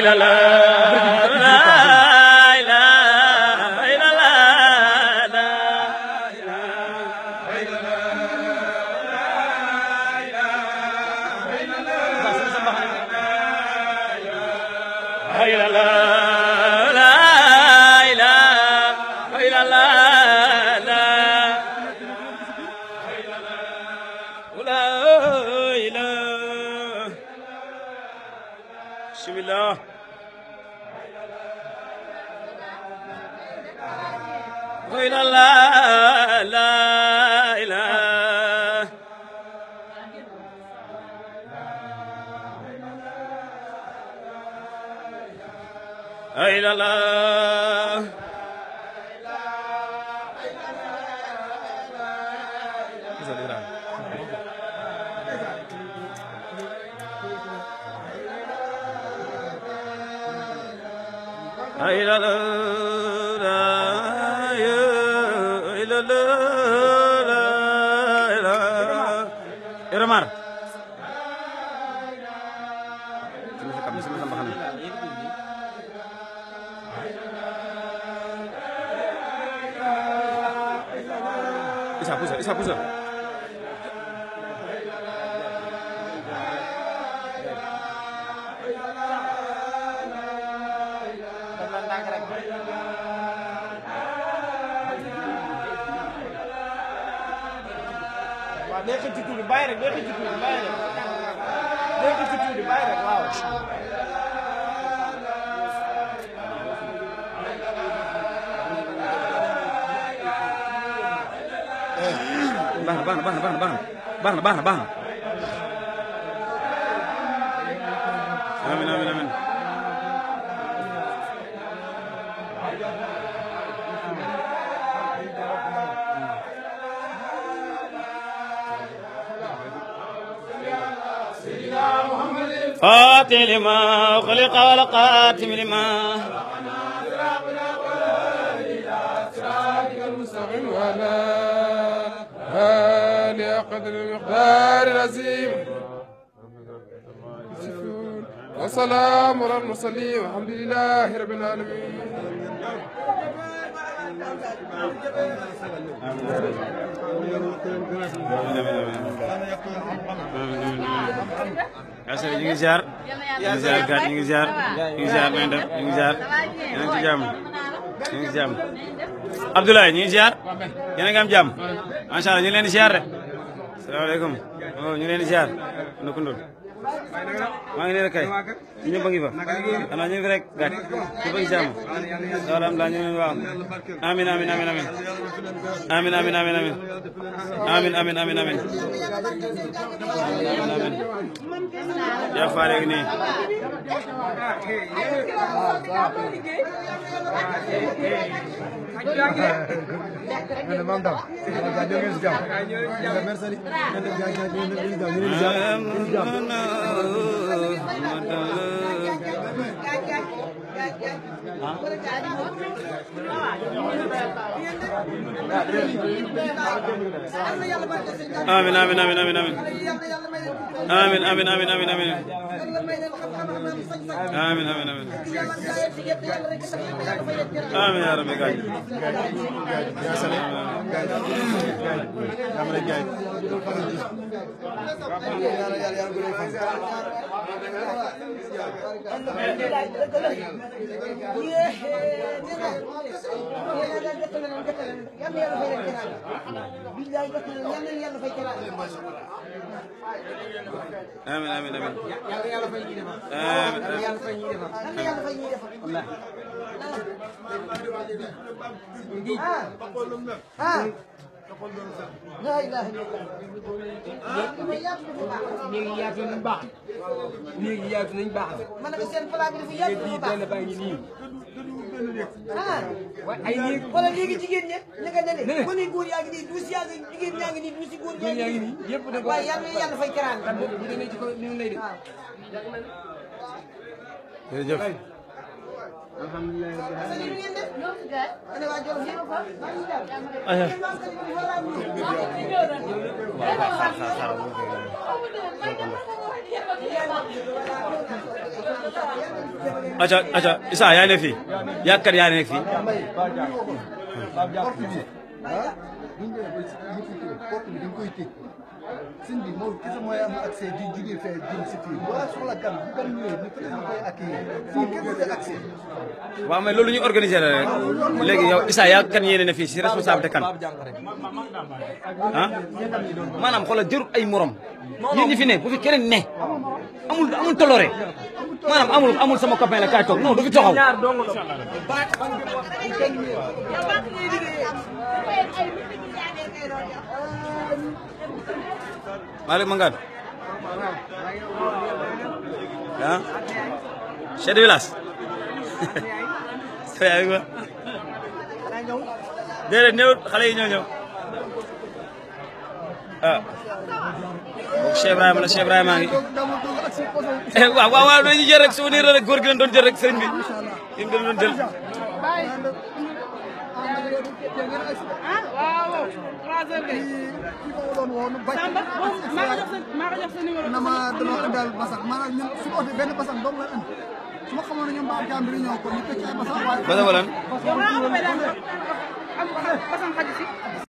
la la bismillah la la la ilaha illallah Iramar isa puso day xëcc tuuti bàyyi rek day xëcc tuuti bàyyi rek day xëcc tuuti bàyyi rek waaw. baax na amiin amiin amiin فاتح لما خلق والقاتم لما هالي قدر المقدار العظيم وسلام على المرسلين والحمد لله رب العالمين. asal ñu ngi ziar kat ñu ngi ziar ngeen def ñu ngi ziar yéen a ngi ci jàmm ñu ngi jàmm Abdoulaye ñu ngi ziar yéen a ngi am jàmm macha Allah ñu ngi leen di ziar de salaamaaleykum ñu ngi leen di ziar ndokundul maa ngi nii rek kay ñëpp a ngi fa xanaa ñu ngi fi rek gàtt ñëpp a ngi jàmm alhamdulilah ñu ngi waaw amin amin amin amin amin amin amin amin amin amin amin amin amin yaa faale gi nii amin amin amin amin amin amin amin amin amin amin amin amin amin amin ya rabbi gaay ya salam amre gaay amin amin amin la ilaha néegi yaatu nañ baax néegi yaatu nañ baax man nag seen plat bi dafa yaatu nañ baax baa ngi nii ay néeg wala léegi jigéen ñi ña nga ne ko ni góor yaa ngi nii duus yaa ngi jigéen ñaa ngi nii duusi góor yaa ngi nii yëpp da ko waaye yàlla fay karaan bu demee ci ko ni lay def jërëjëf aca Issa yaa ne fii yaa kat yaa ne fii sëñ bi moom kese mooy am accès di jugee fee jëm si fii wala soxla gan bu gan ñëwee ñu peut être koy accueillir fii kenn du accès. waaw mais loolu ñu organisé la rek léegi yow Issa yaa kan yéene ne fii si responsabilité kan ah maanaam xoolal jërut ay morom yéen ñi fi ne bu fi keneen ne amul toloré maanaam amul sama copain la kaay toog non du fi taxaw. Malick Mangane ah chef de village sa yaay quoi déedéet néew xale yi ñoo ñëw ah Cheikh Ibrahima la Cheikh Ibrahima a ngi waaw dañuy jël rek souvenir rek góor gi leen doon jël rek sëriñ bi yéen nga doon jël nama dañoo andal basan maanaam ñun su ko benn basan dong la andi su ma xamoon ne ñoom ba jàmbur yi ñëw ko ñu teg ci ay basan waaye basan wala